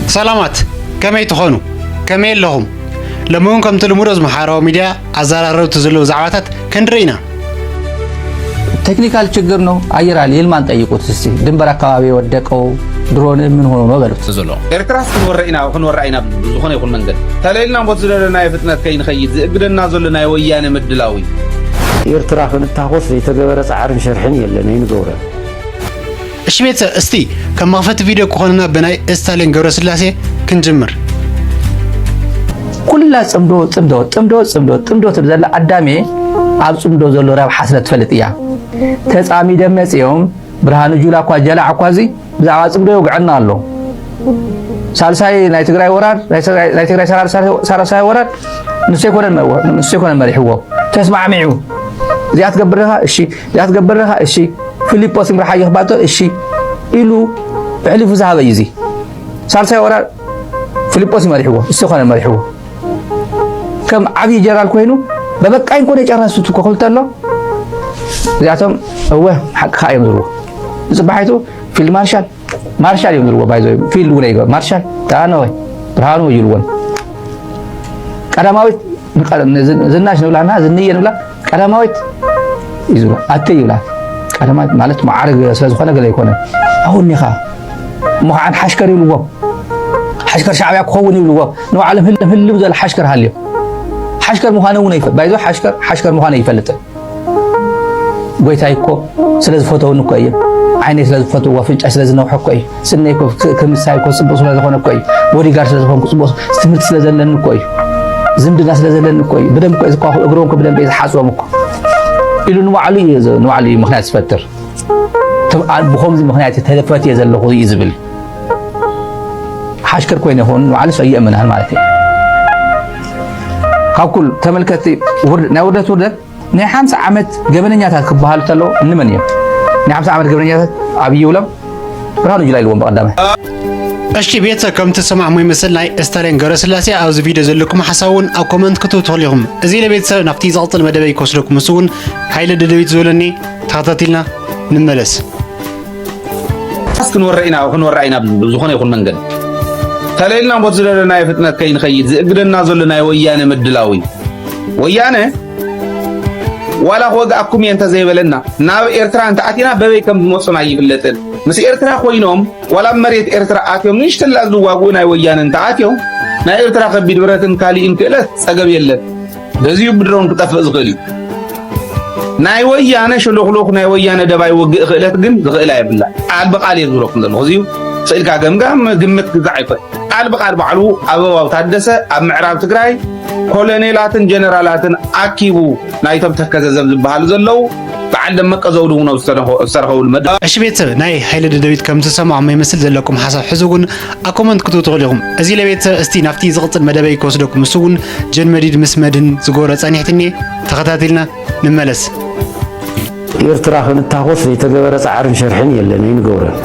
ሰላማት፣ ከመይ ትኾኑ? ከመይ ኣለኹም? ሎሚ እውን ከምቲ ልሙድ ኣብዚ ማሕበራዊ ሚድያ ኣዘራረብቲ ዘለዉ ዛዕባታት ክንርኢ ኢና። ቴክኒካል ችግር ነው። አየር ኃይል ይልማን ጠይቁት እስቲ። ድንበር አካባቢ የወደቀው ድሮን ምን ሆኖ ነው በሉት። ዘሎ። ኤርትራስ ክንወረ ኢና ክንወራ ኢና ብዝኾነ ይኹን መንገድ ተለይልና ቦት ዝደለናዮ ፍጥነት ከይንኸይድ ዝእግደና ዘሎ ናይ ወያነ ምድላው እዩ። ኤርትራ ክንታኾስ ዘይተገበረ ጻዕርን ሸርሕን የለን ኣይንገብረን። እሺ ቤተሰብ፣ እስቲ ከም መኽፈቲ ቪድዮ ክኾንና ብናይ ስታሊን ገብረስላሴ ክንጅምር። ኩላ ጽምዶ ጽምዶ ጽምዶ ጽምዶ ጽምዶ ትብል ዘላ ኣዳሜ ኣብ ጽምዶ ዘሎ ረብሓ ስለ ትፈልጥ እያ። ተጻሚደም መጺኦም ብርሃኑ ጁላ እኳ ጀላዕ እኳ እዚ ብዛዕባ ጽምዶ ይውግዐና ኣሎ። ሳልሳይ ናይ ትግራይ ወራር ናይ ትግራይ ናይ ትግራይ ሰራር- ሰራር- ሳልሳይ ወራር ንሱ ኣይኮነን መ- ንሱ ኣይኮነን መሪሕዎ። ተስማዕሚዑ እዚኣ ትገብር ዲኻ እሺ፣ እዚኣ ትገብር ዲኻ እሺ፣ ፊሊጶስ ይምርሓ ይኽባቶ እሺ ኢሉ ኣሕሊፉ ዝሃበ እዩ። እዚ ሳልሳይ ወራር ፊሊጶስ ይመሪሕዎ፣ እሱ ይኮነን መሪሕዎ። ከም ዓብዪ ጀነራል ኮይኑ በበቃኝ ኮነ ጨረሱት እኮ ክብል ተሎ እዚኣቶም እወ ሓቅኻ እዮም ዝብልዎ። ንፅባሓይቱ ፊልድ ማርሻል ማርሻል እዮም ዝብልዎ። ባይዞ ፊልድ እውን ይገ ማርሻል ዳነወይ ብርሃኑ ይልዎን ቀዳማዊት ንቀ- ንዝ- ዝናሽ ንብላና ዝንየ ንብላ ቀዳማዊት እዩ ዝብላ ኣተይ ይብላ። ቀዳማዊት ማለት መዓርግ ስለ ዝኾነ ገለ ኣይኮነን። ኣሁን ኒኻ እሞ ከዓ ሓሽከር ይብልዎም። ሓሽከር ሻዕብያ ክኸውን ይብልዎም። ንባዕሎም ህልም ህልም ዝበለ ሓሽከር ሃልዮም። ሓሽከር ምዃነ እውን ኣይፈ- ባይዞ ሓሽከር ሓሽከር ምዃነ ኣይፈልጥን። ጎይታይ እኮ ስለ ዝፈተውኒ እኮ እየ። ዓይነይ ስለ ዝፈትዎ፣ ኣፍንጫይ ስለ ዝነውሐ እኮ እዩ። ስነይ እኮ ክ- ክምሳይ እኮ ጽቡቕ ስለ ዝኾነ እኮ እዩ። ቦዲጋርድ ስለ ዝኾንኩ ጽቡቕ ትምህርቲ ስለ ዘለኒ እኮ እዩ። ዝምድና ስለ ዘለኒ እኮ እዩ። ብደንብ እኮ እየ ዝኳኹ፣ እግሮም እኮ ብደንብ እየ ዝሓጽቦም እኮ ኢሉ ንባዕሉ እዩ ዝ- ንባዕሉ እዩ ምኽንያት ዝፈጥር። ትብ- ኣ- ብኸምዚ ምኽንያት ተፈትየ ዘለኹ እዩ ዝብል። ሓሽከር ኮይነ ይኸውን ንባዕሉ ሰው የእምናል ማለት እዩ። ካብ ኩሉ ተመልከትቲ ውርድ- ናይ ውርደት ውርደት ናይ ሓምሳ ዓመት ገበነኛታት ክበሃሉ ተለዉ እንመን እዮም? ናይ ሓምሳ ዓመት ገበነኛታት ኣብይ ይብሎም ብርሃኑ ጁላ ኢልዎም ብቐዳማይ። እሺ ቤተሰብ፣ ከም ትሰማዕሞ ይመስል ናይ ስታሊን ገብረስላሴ ኣብዚ ቪድዮ ዘለኩም ሓሳብ እውን ኣብ ኮመንት ክትህቡ ትኽእሉ ኢኹም። እዚ ለቤተሰብ ናብቲ ዝቕጽል መደበይ ክወስደኩም፣ እሱ እውን ሓይለ ደደቢት ዝበለኒ ተኸታቲልና ንመለስ። ስ ክንወረ ኢና ክንወራ ኢና ብዝኾነ ይኹን መንገድ ተለይልና ቦት ዝደለናዮ ፍጥነት ከይንኸይድ ዝእግደና ዘሎ ናይ ወያነ ምድላው እዩ። ወያነ ዋላ ክወግኣኩም እየ እንተዘይበለና ናብ ኤርትራ እንተኣቲና በበይ ከም ዝመፁና ኣይፍለጥን። ምስ ኤርትራ ኮይኖም ዋላ ኣብ መሬት ኤርትራ ኣትዮም ንሽተላ ዝዋግኡ ናይ ወያነ እንተኣትዮም ናይ ኤርትራ ከቢድ ብረትን ካሊእን ክእለት ጸገም የለን። ገዚኡ ብድሮን ክጠፍእ ዝኽእል እዩ። ናይ ወያነ ሽሉኽሉኽ ናይ ወያነ ደባይ ውግእ ክእለት ግን ዝኽእል ኣይብላ። ቃል ብቃል እየ ዝብለኩም ዘለኹ። እዚዩ ስእልካ ገምጋም ግምት ግዛዕ ይኽእል። ቃል ብቃል ባዕሉ ኣበባው ታደሰ ኣብ ምዕራብ ትግራይ ኮሎኔላትን ጀነራላትን ኣኪቡ ናይቶም ተከዘዘብ ዝበሃሉ ዘለዉ በዓል ደመቀ ዘውዱ እውን ኣብ ዝተረኸ- ዝተረኸብሉ መድረኽ እሺ ቤተሰብ፣ ናይ ሓይለ ደደቢት ከም ትሰማዕሞ ይመስል ዘለኩም ሓሳብ ሕዚ እውን ኣብ ኮመንት ክትህቡ ትኽእሉ ኢኹም። እዚ ለቤተሰብ እስቲ ናብቲ ዝቕጽል መደበይ ክወስደኩም፣ እሱ እውን ጀን መዲድ ምስ መድህን ዝገበሮ ጸኒሕትኒ ተኸታቲልና ንመለስ። ኤርትራ ክንታኾስ ዘይተገበረ ጻዕርን ሸርሕን የለን ኣይንገብረን።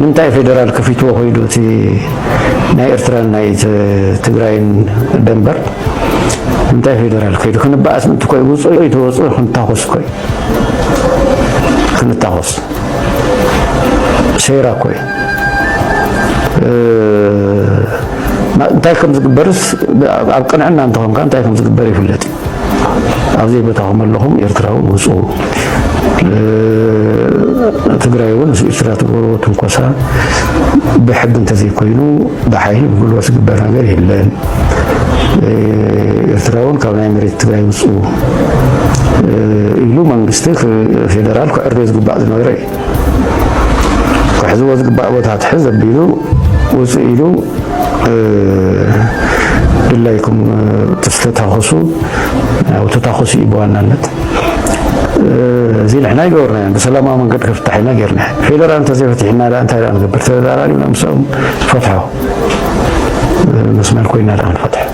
ንምንታይ ፌደራል ከፊትዎ ኮይዱ እቲ ናይ ኤርትራን ናይ ት- ትግራይን ደንበር? እንታይ ፌደራል ከይዱ ክንበኣስ ምእንቲ ኮይ ውፅኡ ይተወፅኡ ክንታኾስ ኮይ ክንታኾስ ሴራ ኮይ እንታይ ከም ዝግበርስ ኣብ ቅንዕና እንተኾንካ እንታይ ከም ዝግበር ይፍለጥ እዩ። ኣብ ዘይቦታኹም ኣለኹም ኤርትራዊ ውፅኡ። ትግራይ እውን ምስ ኤርትራ ትገብርዎ ትንኮሳ ብሕጊ እንተዘይኮይኑ ብሓይሊ ብጉልበት ዝግበር ነገር የለን። ኤርትራ እውን ካብ ናይ መሬት ትግራይ ውፅኡ ኢሉ መንግስቲ ፌደራል ክዕርዮ ዝግባእ ዝነበረ እዩ። ክሕዝዎ ዝግባእ ቦታ ትሕዝ ኣቢሉ ውፅእ ኢሉ ድላይኩም ተተታኸሱ ያው ተታኸሱ እዩ ብዋናነት። እዚ ንሕና ይገበርና ብሰላማዊ መንገድ ከፍታሕ ኢና ጌርና። ፌደራል እንተዘይፈቲሕና ዳ እንታይ ዳ ንገብር? ተደራራቢና ምስኦም ፈትሖ መስመር ኮይና ዳ ንፈትሖ።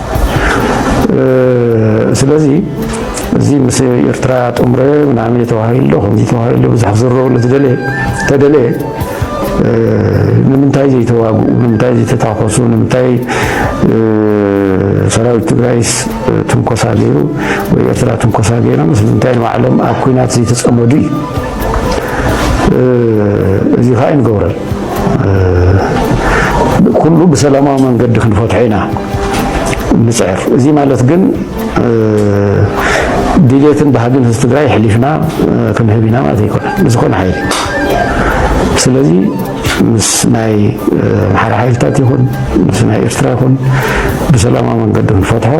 ስለዚ እዚ ምስ ኤርትራ ጥምረ ምናምን የተባሃለ ከምዚ ተባሃለ ብዙሕ ክዝረበሉ ዝደለየ ተደለየ ንምንታይ ዘይተዋግኡ ንምንታይ ዘይተታኮሱ ንምንታይ ሰራዊት ትግራይስ ትንኮሳ ገይሩ ወይ ኤርትራ ትንኮሳ ገይሮም ምስ ምንታይ ንባዕሎም ኣብ ኩናት ዘይተፀመዱ እዩ። እዚ ከዓ ኣይንገብረን። ኩሉ ብሰላማዊ መንገዲ ክንፈትሖ ኢና ንፅዕር። እዚ ማለት ግን ድሌትን ባህግን ህዝቢ ትግራይ ሕሊፍና ክንህብ ኢና ማለት ኣይኮነን። ንዝኾነ ሓይሊ ስለዚ ምስ ናይ ኣምሓራ ሓይልታት ይኹን ምስ ናይ ኤርትራ ይኹን ብሰላማዊ መንገዲ ክንፈትሖ፣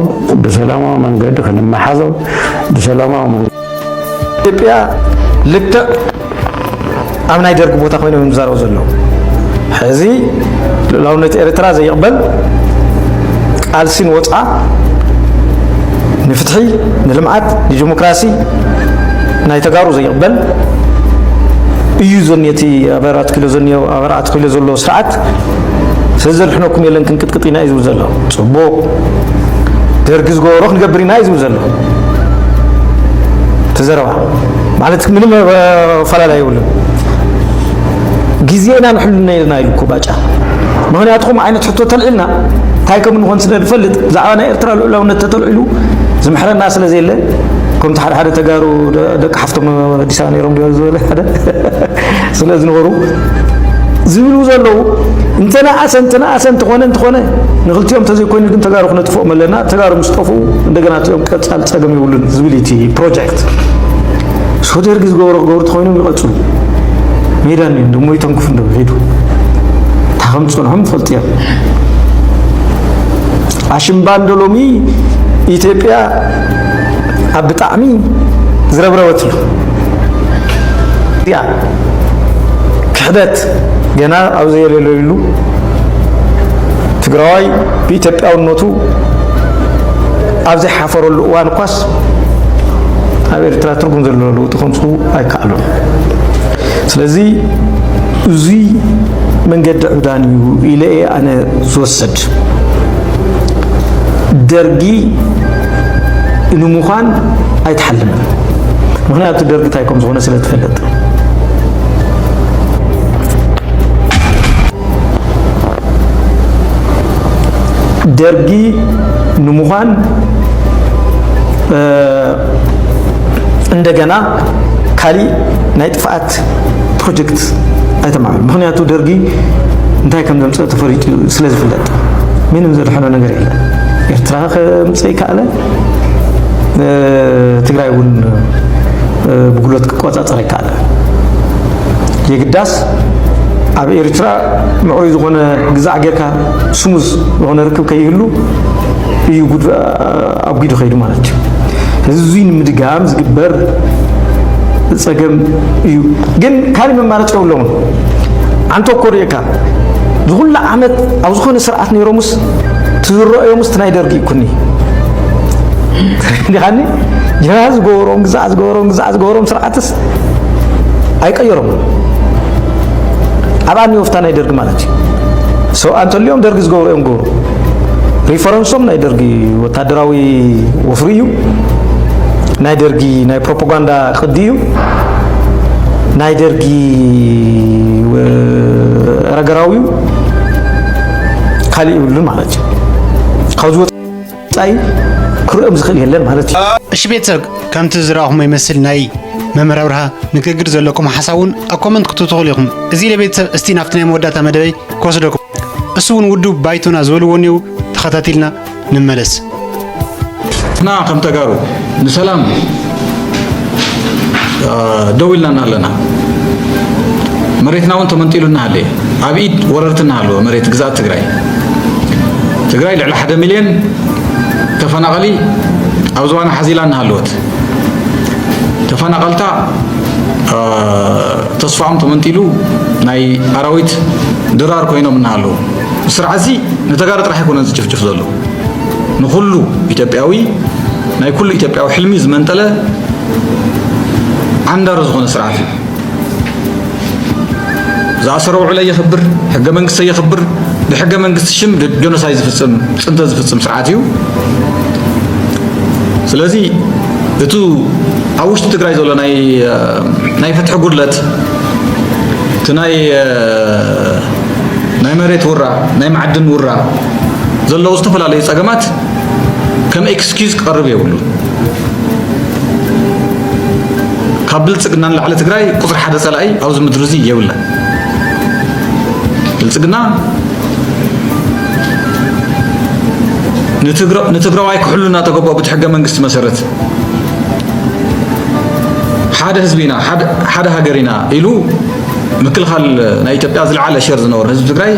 ብሰላማዊ መንገዲ ክንመሓዞ፣ ብሰላማዊ መንገዲ ኢትዮጵያ ልክዕ ኣብ ናይ ደርጊ ቦታ ኮይኖም እዮም ዝዛረቡ ዘለዉ። ሕዚ ልኡላውነት ኤርትራ ዘይቕበል፣ ቃልሲ ንወፅዓ፣ ንፍትሒ፣ ንልምዓት፣ ንዲሞክራሲ ናይ ተጋሩ ዘይቕበል እዩ። ዘኒ እቲ ኣብ ኣራት ኪሎ ዘኒዮ ኣብ ኣራት ኪሎ ዘሎ ስርዓት ስለዚ ዘድሕነኩም የለን ክንቅጥቅጥ ኢና እዩ ዝብል ዘሎ። ፅቡቕ፣ ደርጊ ዝገበሮ ክንገብር ኢና እዩ ዝብል ዘሎ። እቲ ዘረባ ማለት ምንም ኣፈላላይ የብሉን። ግዜና ንሕልና ኢልና ኢሉ እኮ ባጫ። ምኽንያቱ ከምኡ ዓይነት ሕቶ ተልዒልና እንታይ ከም እንኾን ስለ ንፈልጥ ብዛዕባ ናይ ኤርትራ ልዑላውነት ተተልዒሉ ዝምሕረና ስለ ዘየለ ከምቲ ሓደ ሓደ ተጋሩ ደ- ደቂ ሓፍቶም ኣዲስ ኣበባ ነይሮም ድዮ ዝበለ ሓደ ስለ ዝነበሩ ዝብሉ ዘለዉ እንተነኣሰ እንተነኣሰ እንተኾነ እንተኾነ ንክልቲኦም እንተዘይኮይኑ ግን ተጋሩ ክነጥፍኦም ኣለና። ተጋሩ ምስ ጠፍኡ እንደገና እቲኦም ቀፃሊ ፀገም የብሉን ዝብል እዩ እቲ ፕሮጀክት። ሶ ደርጊ ዝገብሮ ክገብሩ ተኾይኖም ይቐፅሉ። ሜዳ እኒኦ እንዶ ሞይቶም ክፍ እንዶ ሄዱ። እንታይ ከም ዝፀንሖም ትፈልጡ እዮም። ኣሽምባ እንዶ ሎሚ ኢትዮጵያ ኣብ ብጣዕሚ ዝረብረበት እዩ። እዚኣ ክሕደት ገና ኣብ ዘየለለሉ ትግራዋይ ብኢትዮጵያውነቱ ኣብ ዘይሓፈረሉ እዋን እኳስ ኣብ ኤርትራ ትርጉም ዘለዎ ለውጢ ከምፅኡ ኣይከኣሉን። ስለዚ እዚ መንገዲ ዕብዳን እዩ ኢለ እየ ኣነ ዝወስድ። ደርጊ ንምዃን ኣይትሓልምን። ምኽንያቱ ደርጊ እንታይ ከም ዝኾነ ስለ ትፈልጥ። ደርጊ ንምዃን እ፣ እንደገና ካሊእ ናይ ጥፍኣት ፕሮጀክት ኣይተማዕበል። ምኽንያቱ ደርጊ እንታይ ከም ዘምፀእ ተፈሪጡ ስለ ዝፍለጥ ምንም ዘድሐኖ ነገር የለን። ኤርትራ ከምፀእ ይከኣለ፣ እ፣ ትግራይ እውን እ፣ ብጉልበት ክቆፃፀር ይከኣለ። የግዳስ ኣብ ኤርትራ ምዕሩይ ዝኾነ ግዛዕ ጌርካ ስሙዝ ዝኾነ ርክብ ከይህሉ እዩ ጉድ ኣጉዱ ከይዱ ማለት እዩ። እዚ እዙይ ንምድጋም ዝግበር ፀገም እዩ። ግን ካሊእ መማረፂ የብሎምን። ዓንቶ እኮ ርእካ ዝኹሉ ዓመት ኣብ ዝኾነ ስርዓት ነይሮምስ ትዝረኦዮምስ ናይ ደርጊ ይኩኒ ዲኻኒ ጀራ ዝገበሮም ግዛዕ ዝገበሮም ግዛዕ ዝገበሮም ስርዓትስ ኣይቀየሮም። ኣብ ኣኒ ወፍታ ናይ ደርጊ ማለት እዩ። ሰው ኣንተልዮም ደርጊ ዝገብሩ እዮም ገበሩ። ሪፈረንሶም ናይ ደርጊ ወታደራዊ ወፍሪ እዩ። ናይ ደርጊ ናይ ፕሮፓጋንዳ ቅዲ እዩ። ናይ ደርጊ ረገራዊ እዩ። ካሊእ ይብሉን ማለት እዩ። ካብዚ ወፃኢ ክርእዮም ዝኽእል የለን ማለት እዩ። እሺ ቤተሰብ፣ ከምቲ ዝረኣኹሞ ይመስል ናይ መምህር ኣብርሃ ንግግር ዘለኩም ሓሳብ እውን ኣብ ኮመንት ክትህቡ ትኽእሉ ኢኹም። እዚ ለቤተሰብ እስቲ ናብቲ ናይ መወዳእታ መደበይ ክወስደኩም። እሱ እውን ውድብ ባይቶና ዝበልዎ እኒው ተኸታቲልና ንመለስ። ንሕና ከም ተጋሩ ንሰላም ደው ኢልና ኣለና። መሬትና እውን ተመንጢሉ እናሃለየ ኣብ ኢድ ወረርቲ እናሃለወ መሬት ግዝኣት ትግራይ ትግራይ ልዕሊ ሓደ ሚልዮን ተፈናቐሊ ኣብ ዝባና ሓዚላ እናሃለወት ተፈናቐልታ ተስፋኦም ተመንጢሉ ናይ ኣራዊት ድራር ኮይኖም እናሃለዉ ስርዓት እዚ ንተጋሩ ጥራሕ ኣይኮነን ዝጭፍጭፍ ዘሎ ንኩሉ ኢትዮጵያዊ ናይ ኩሉ ኢትዮጵያዊ ሕልሚ ዝመንጠለ ዓንዳሪ ዝኾነ ስርዓት እዩ። ዝኣሰሮ ውዕሎ የኽብር፣ ሕገ መንግስቲ የኽብር፣ ብሕገ መንግስቲ ሽም ጀኖሳይድ ዝፍፅም ፅንተ ዝፍፅም ስርዓት እዩ። ስለዚ እቱ ኣብ ውሽጢ ትግራይ ዘሎ ናይ ናይ ፍትሒ ጉድለት እቲ ናይ ናይ መሬት ውራ ናይ መዓድን ውራ ዘለዉ ዝተፈላለዩ ፀገማት ከም ኤክስኪዝ ክቐርብ የብሉ። ካብ ብልፅግና ንላዕሊ ትግራይ ቁፅሪ ሓደ ፀላኢ ኣብዚ ምድሪ እዚ የብላን። ብልፅግና ንትግራዋይ ክሕሉ እናተገባኦ ብቲ ሕገ መንግስቲ መሰረት ሓደ ህዝቢ ኢና፣ ሓደ ሃገር ኢና ኢሉ ምክልኻል ናይ ኢትዮጵያ ዝለዓለ ሸር ዝነበሩ ህዝቢ ትግራይ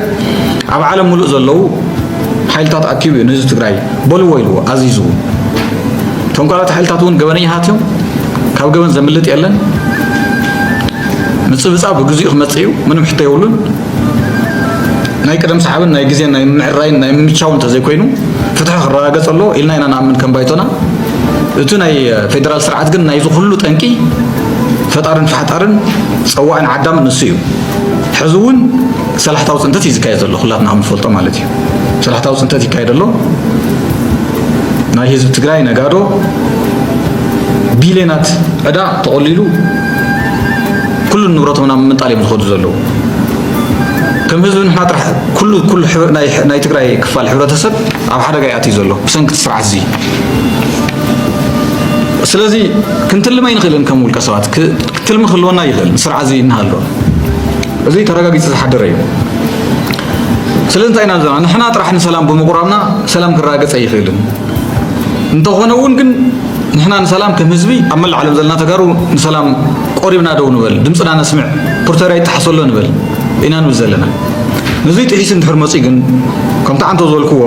ኣብ ዓለም ሙሉእ ዘለዉ ሓይልታት ኣኪቡ እዩ ንህዝቢ ትግራይ በልዎ ኢልዎ ኣዚዝዎ። ተንኳላት ሓይልታት እውን ገበነኛታት እዮም። ካብ ገበን ዘምልጥ የለን። ምጽብጻብ ብግዚኡ ክመጽእ እዩ፣ ምንም ሕቶ የብሉን። ናይ ቅደም ሰዓብን ናይ ግዜን ናይ ምዕራይን ናይ ምምቻውን እንተዘይኮይኑ ፍትሒ ክረጋገጽ ኣለዎ ኢልና ኢና ንኣምን ከም ባይቶና። እቲ ናይ ፌደራል ስርዓት ግን ናይዚ ኩሉ ጠንቂ ፈጣርን ፋሕጣርን ጸዋዕን ዓዳምን ንሱ እዩ። ሕዚ እውን ሰላሕታዊ ጽንተት እዩ ዝካየድ ዘሎ፣ ኩላትና ከም ንፈልጦ ማለት እዩ። ሰላሕታዊ ጽንተት ይካየድ ኣሎ። ናይ ህዝቢ ትግራይ ነጋዶ ቢልዮናት ዕዳ ተቐሊሉ ኩሉ ንብረቶም ናብ ምምንጣል እዮም ዝኸዱ ዘለዉ። ከም ህዝቢ ንሕና ጥራሕ ኩሉ ናይ ትግራይ ክፋል ሕብረተሰብ ኣብ ሓደጋ ይኣትዩ ዘሎ ብሰንኪ እቲ ስርዓት እዚ። ስለዚ ክንትልም ኣይንኽእልን፣ ከም ውልቀ ሰባት ትልሚ ክህልወና ይኽእል፣ ስርዓት እዚ እናሃሎ እዚ ተረጋጊፁ ዝሓደረ እዩ። ስለዚ እንታይ ኢና ዘለና ንሕና ጥራሕ ንሰላም ብምቑራብና ሰላም ክረጋገፅ ኣይኽእልን። እንተኾነ እውን ግን ንሕና ንሰላም ከም ህዝቢ ኣብ መላእ ዓለም ዘለና ተጋሩ ንሰላም ቆሪብና ደው ንበል፣ ድምፅና ነስምዕ፣ ፕሪቶርያ ይጠሓሰሎ ንበል ኢና ንብል ዘለና። ንዙይ ጥሒሱ እንድሕር መፅኡ ግን ከምቲ ዓንቶ ዝበልክዎ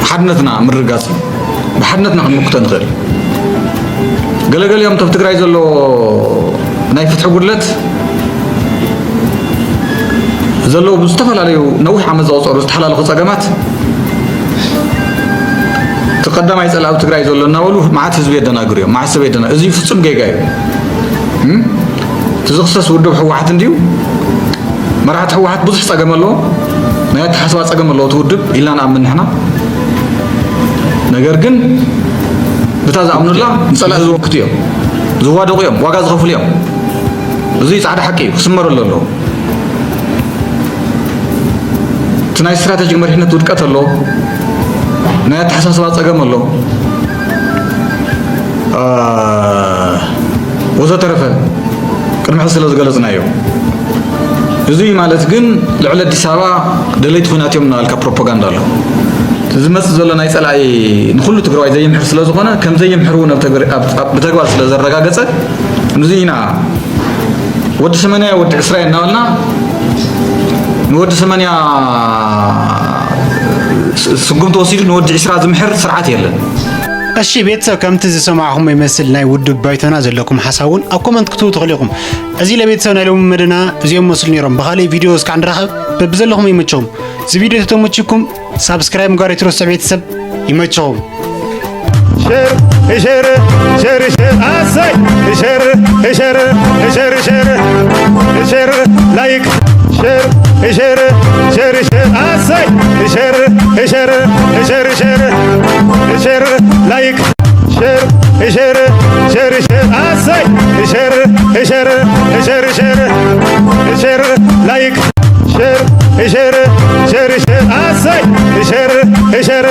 ሓድነትና ምርጋፅ እዩ። ብሓድነትና ክንምክቶ ንኽእል። ገለገሊኦም ኣብ ትግራይ ዘሎ ናይ ፍትሒ ጉድለት ዘለዉ ብዝተፈላለዩ ነዊሕ ዓመት ዘቑፀሩ ዝተሓላለኹ ፀገማት እቲ ቀዳማይ ፀላኢ ኣብ ትግራይ ዘሎ እናበሉ መዓት ህዝቢ የደናግሩ እዮም፣ መዓት ሰብ የደና እዚ ፍፁም ጌጋ እዩ። እቲ ዝኽሰስ ውድብ ህወሓት እንድዩ። መራሕቲ ህወሓት ብዙሕ ፀገም ኣለዎ። ናይ ኣተሓስባ ፀገም ኣለዎ እቲ ውድብ ኢልና ንኣምን ንሕና። ነገር ግን ብታ ዝኣምኑላ ንፀላኢ ዝወክቱ እዮም፣ ዝዋደቑ እዮም፣ ዋጋ ዝኸፍሉ እዮም። እዚ ፃዕዳ ሓቂ እዩ፣ ክስመረሉ ኣለዎ። እቲ ናይ ስትራተጂክ መሪሕነት ውድቀት ኣሎ፣ ናይ ኣተሓሳስባ ፀገም ኣሎ። ወዘተረፈ ቅድሚ ሕዚ ስለ ዝገለፅናዮ። እዚ ማለት ግን ልዕሊ ኣዲስ ኣበባ ደለይቲ ኹናት እዮም እናበልካ ፕሮፓጋንዳ ኣሎ። እቲ ዝመፅእ ዘሎ ናይ ፀላኢ ንኩሉ ትግራዋይ ዘይምሕር ስለ ዝኾነ ከም ዘይምሕር እውን ብተግባር ስለ ዘረጋገፀ እዚ ኢና ወዲ ሰማንያ ወዲ ዕስራ እናበልና ንወዲ ሰማንያ ስጉምቲ ወሲዱ ንወዲ ዕስራ ዝምሕር ስርዓት የለን። እሺ ቤተሰብ፣ ከምቲ ዝሰማዕኹሞ ይመስል ናይ ውድብ ባይቶና ዘለኩም ሓሳብ እውን ኣብ ኮመንት ክትህቡ ትኽእሉ ኢኹም። እዚ ለቤተሰብ ናይ ሎሚ መደና እዚኦም መስሉ ነይሮም። ብኻሊእ ቪድዮ እስካዕ ንራኸብ። በብዘለኹም ይመቸኹም። እዚ ቪድዮ ተተመችኩም ሳብስክራይብ ምግባር ኣይትረስዑ ቤተሰብ። ይመቸኹም። ሸር ሸር ሸር ሸር ኣሰይ ሸር ሸር ሸር ሸር ሸር ላይክ ሸር ሸር ሸር ሸር ኣሰይ ሸር ሸር ሸር ሸር ሸር ላይክ ሸር ሸር ሸር ሸር ኣሰይ ሸር ሸር ሸር ሸር ሸር ላይክ ሸር ሸር ሸር ሸር ኣሰይ ሸር ሸር